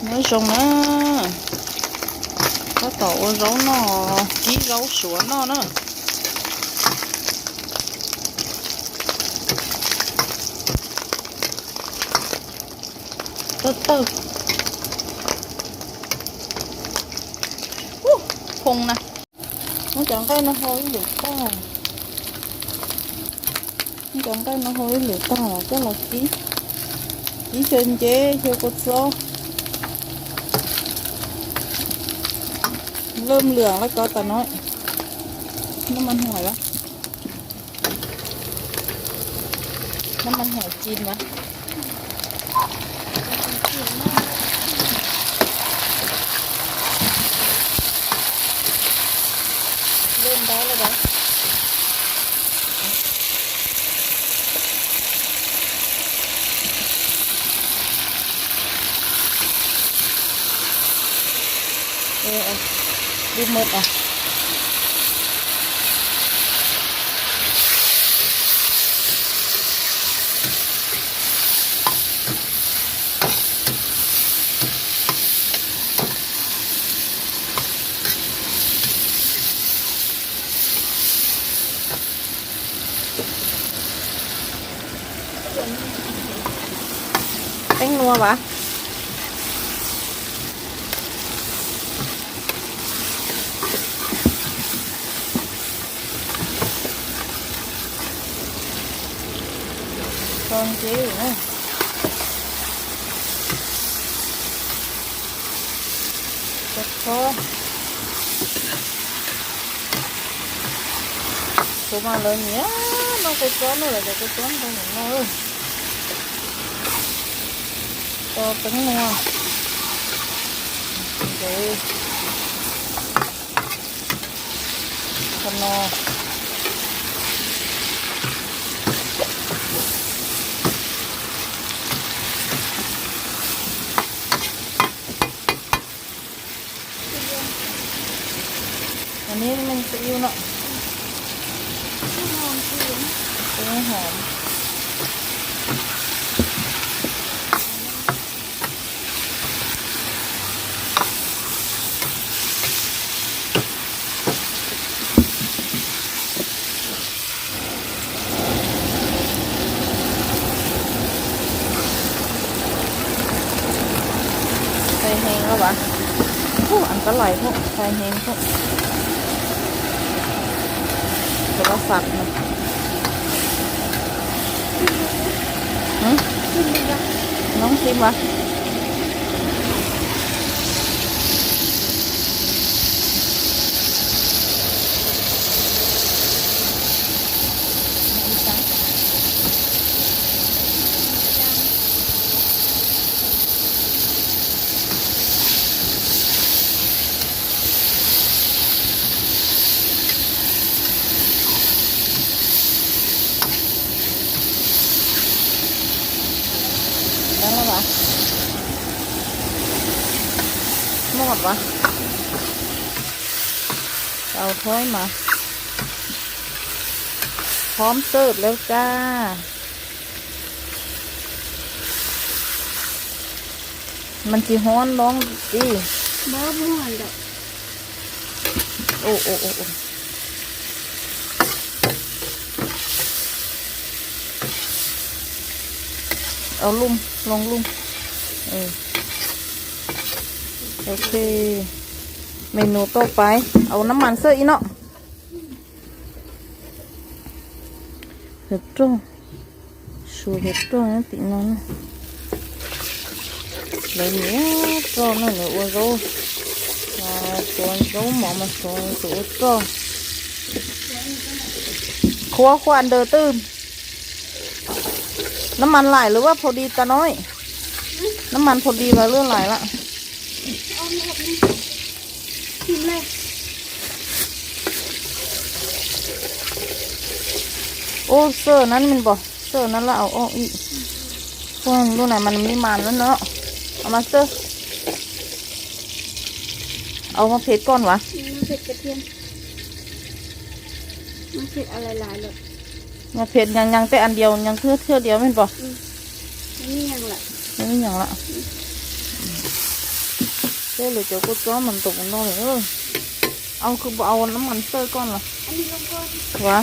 Nyob zoo na, tab tom ua zaub noj, kib zaub suav noj na. Tawg tawg. Ub, phoo na. Muab cov nqaij no hau ib lwm tag. Muab cov nqaij no hau ib lwm tag coj los kib. Kib xyaw nceb xyaw kua txob. Lwm lwm lawv ko tas no. Noj mas hais lawm. Noj mas hais ci mas. Lwm ntawd lawm. Ê, ê, lwm mượt à. Teeb nua vas. Tso nceb na. Kua txob. Kuv mas lawv nyiam noj kua txob, noj lawv cov kua txob ntoo no. Tso teeb nua. Ntawd. Qhov no. Neb meej xi iu no. Hom. Txhais heev los vas. Ub, ăn có lầy không? Txhais heev không? Tụi nó sạch nè. Hử? Nóng sim hả? Đó là bà. Mốt bà. Tau thôi mà. พร้อมเสิร์ฟแล้วจ้า มันสิฮ้อนลองติ บ่ บ่ฮ้อนดอก โอ้ โอ้ โอ้ โอ้ เอาลุ่ม ลงลุ่ม เออ โอเค เมนูต่อไป เอาน้ำมันเสิร์ฟอีกเนาะ เห็ดโจ้ Suav tus roj nyob tim no na. Lawv nyiam roj na, lawv ua zaub, ua zaub mov mas suav tus ua roj. Khuav khuav ntawd twb. Nab mas laim lawm, vas phaus dis tas no. Nab mas phaus dis vas lwj laim lawm. Ub, xwb nab me npog, xwb nab laj au oj ib. Ua lub na mas me mas lawm no. Au mas xwb. Au mas phem koj vas. Mas phem nyav nyav tej an diaus nyav thwj thwj diaus me npog. Nyav lawm. Nyav lawm. Tej lawv cov kua txob mas ntoos no lawm. Au, kuv puas au nab mas xawj koj los? Ua,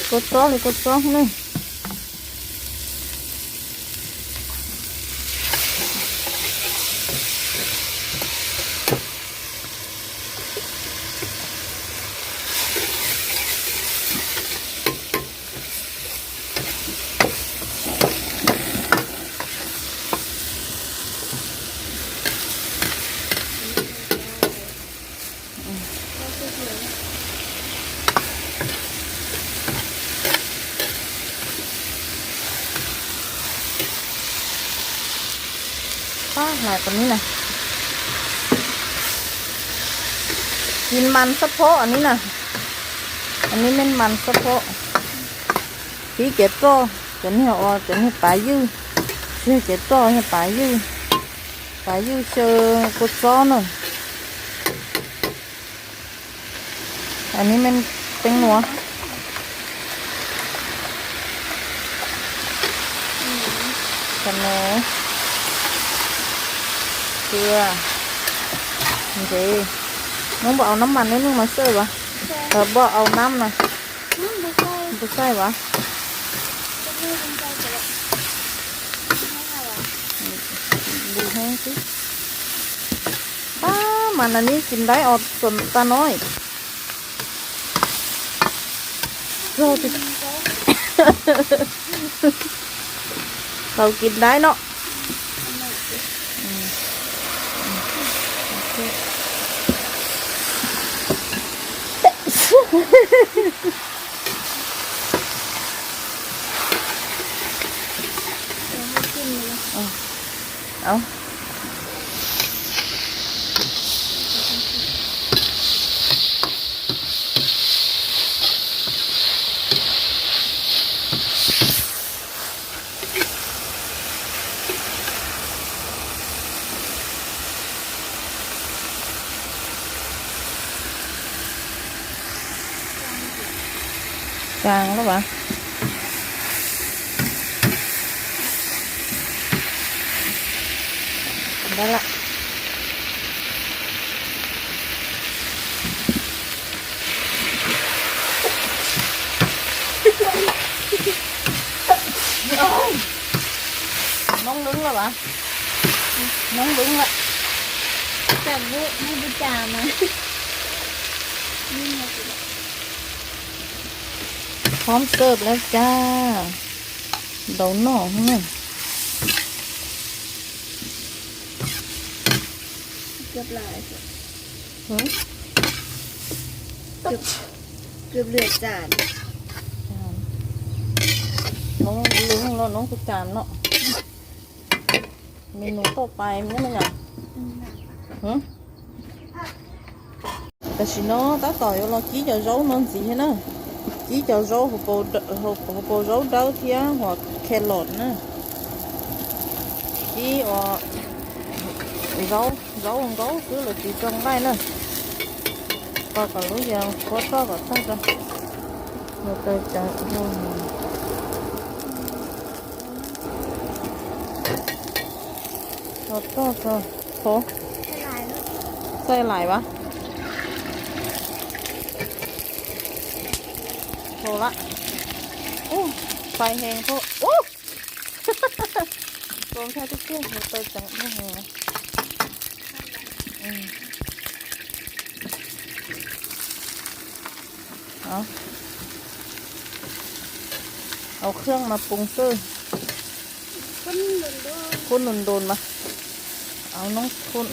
kua txob li kua txob ne. Pab hlais kom nib na. Kis mas xab phob nib na. Nib me mas xab phob. Pib kev roj, cov niag, cov niag pav ywj, tsis yog kev roj, yog pav ywj, pav ywj xyaw kua txob na. Nib me teeb nuav, cov no, dua, ntsev. Nub npaj au nab mas neb nub mas xawj vas, npaj au nab na. Npaj xawj vas. Pab mas nas nib kis ntaib os txom tag no. Tau kis ntaib no. Kaas lawm vas. Ntawd lawm. Noob lwb lawm vas. Noob lwb lawm. Phob xawb lawm cas. Ntau noj na. Noob lwb no, noob kuv cas no. Menu toj pais nyob no yom. Tam sim no tab tom yuav los kib cov zaub no ntxiv thiab na. Kib cov zaub, hauv paus zaub dawb thiab hos carrot na. Kib ua zaub, zaub nkaub xwb los tsis tso nqaij na. Tso kom lub yas qhuav roj kom tag tso. Mus taws ceev. Qhuav roj tso. Txaij lais vas. Tau lawm. Ub, fais heev thaum ub. Tau nthaij tiag tiag, mus taws ceev dhau heev. Au khwj mas poos xwb. Khub nus ntus mas. Au noob khub.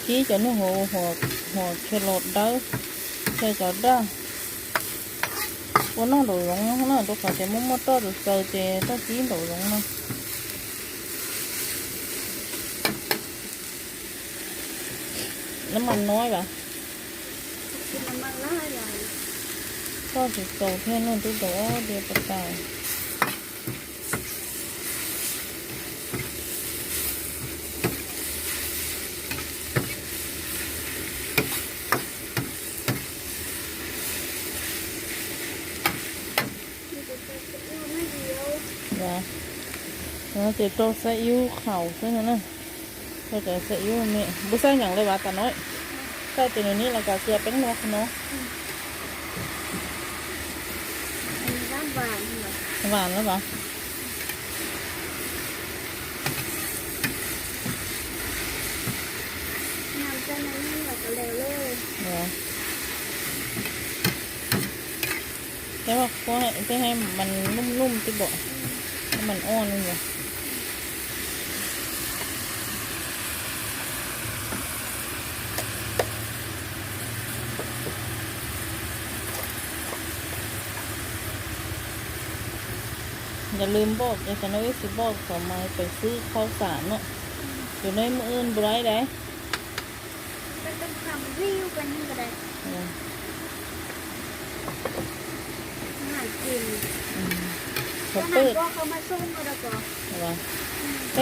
Kib cov niag hauv, hauv carrot dawb, xyaw cov daj. Ua noj nraum zoov na, rau qhov tias muaj muaj roj txaws txaws ces toj kib nraum zoov no. Nab mas no vas. Toj tsis txaus thiab no, twb tau ob diav pas tas. Yog, no ces rau xaib ib lub qhaum xwb no na. Rau cov xaib ib lub me, npua xaib nyeem lawm vas tas no. Xaib ces nws nib los kav cia peeb no qhov no. Vas lawm vas. Yog. Thiab, thiab mas num num tib npaum, mas oj li ntawd. Yog lwm npaum ces cov no ib txwm npaum thaum mas pem xwb khau xam no. Cov no ib muaj ib npua laib dais. Thaum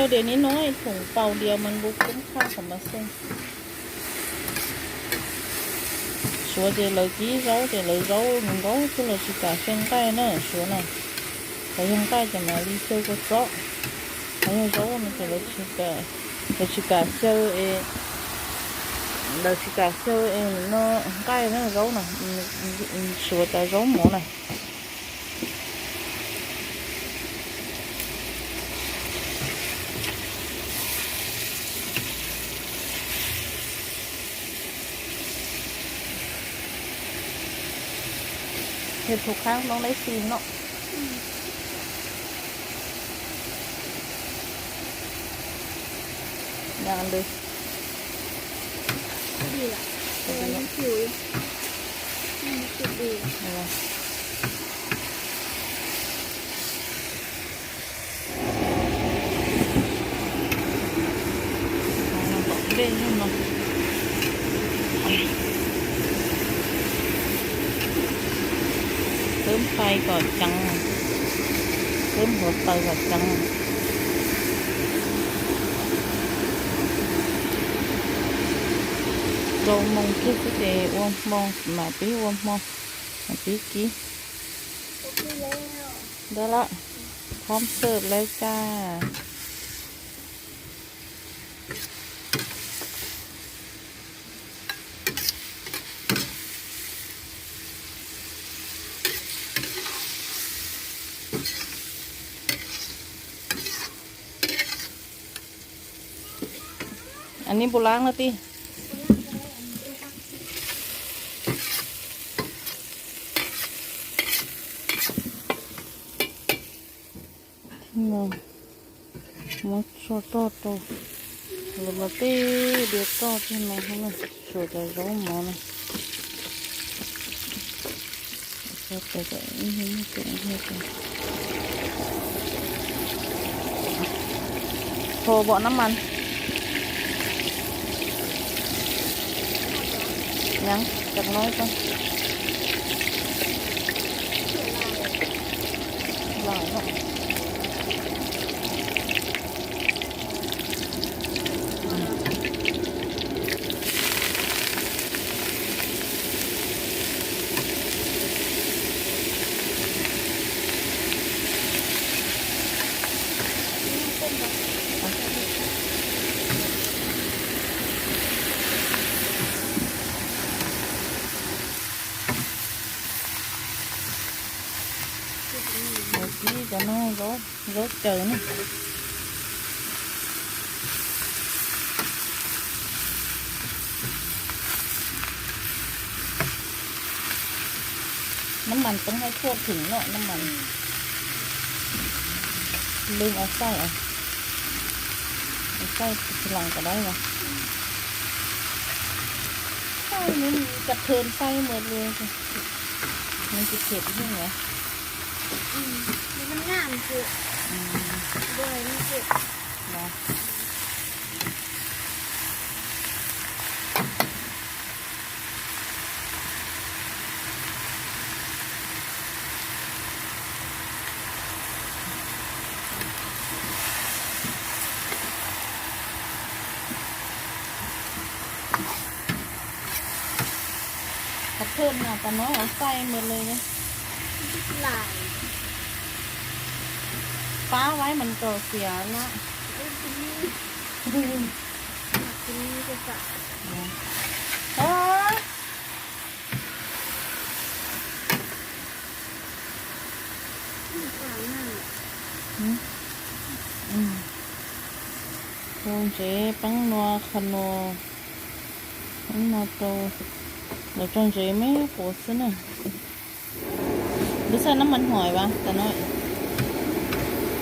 diav nib no thoom paus diav mas npua kub khaj thaum mas xeej. Suav ces lawv kib zaub ces lawv zaub nkaus xwb, lawv tsis kam xyaw nqaij na Suav na. Lawv yog nqaij ces mam li xyaw kua txob. Lawv yog zaub no ces lawv tsis kam xyaw es, lawv tsis kam xyaw es no nqaij na zaub na. Suav cov zaub mov na. Yog tus khab no lej xis no. Tom dej no, khwb nqaij kom ceev, khwb npua taws kom ceev. Rau moo kiag xwb ces ua hmo, mam pib ua hmo, mam pib kib. Ntawd lawm, thom xwb lawm cas. Nib npua lab no tij. Muab tso roj rau, los tej diav roj tej no, tsuas cov zaub mov no. Tso bom nab mas. Nyob cov no, los. Mus kib cov no, zaub caws na. Nab mas teeb hais thuaj thwm no, nab mas lwm ua xaij, ua xaij tsis lees kom dawb os. Xaij nws cov thwm xaij mus li, nws tsis phem ib yam. Qhov thwj no tas no ua xaij mus li. Lais. Pab vaib mas rau xias na. Rau ntsev peeb nua qhov nua, peeb nua rau, lawv rau ntsev me quav xwb na. Npawg Xaij nab mas hais vas tas no,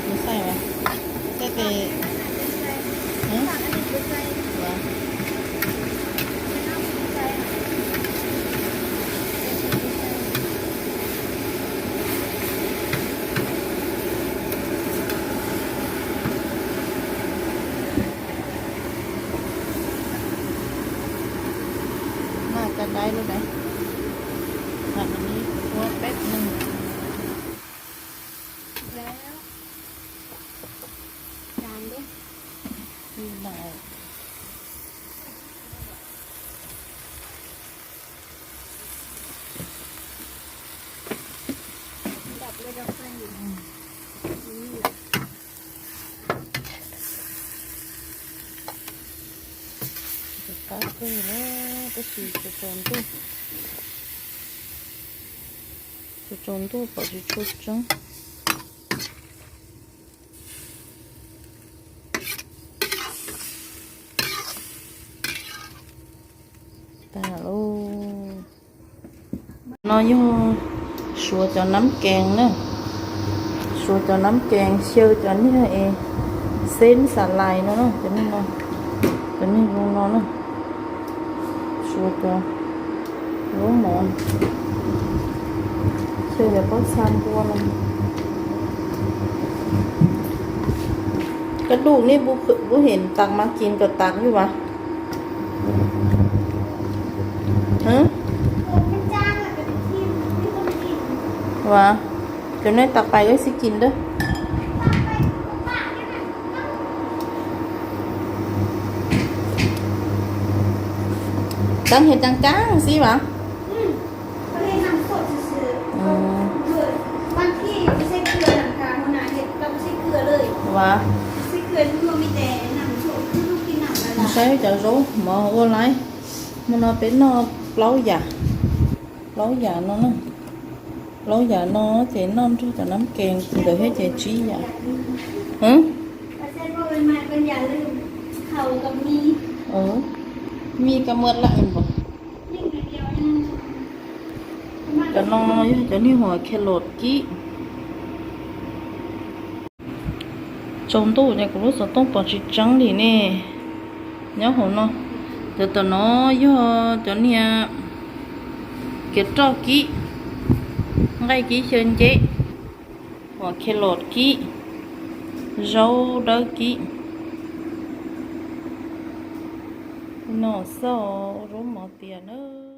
Npawg Xaij vas, Npawg Xaij tes, Noj cov daiv lub daiv, noj ib suab peb neeg. Qab kawg na, tab sis tsaus ntuj, tsaus ntuj pom tsis tshua tseeb. Tag lauj. No yog suav cov nab kees na, suav cov nab kees xyaw cov niag es xeb xas lais no na, cov niag no, cov niag zoo no na. Suav cov lub mov, xyaw cov pob txha npua no. Koj dub nej pub hem tas mas kis kom tas yus vas. Vas, cov nej tas pais wb xib kis ntawd. Teeb hiav caa kaab xib vas. Vas, saib cov zaub mov ua laib. Hmo no peb noj plaub yam, plaub yam no na, plaub yam no ces noj nrog cov nab kees ntawd thiab ces tsib yam. Mi ka muaj laj npaum. Cov no yog cov niag huam khe los kib. Tsaus ntuj ces kuv lub xov tooj pom tsis tseeb li ne. Nyob hauv no, cov tom no yog cov niag kiav roj kib, nqaij kib xyaw nceb, huam khe los kib, zaub dawb kib. No xwb, ua zaub mov tias na.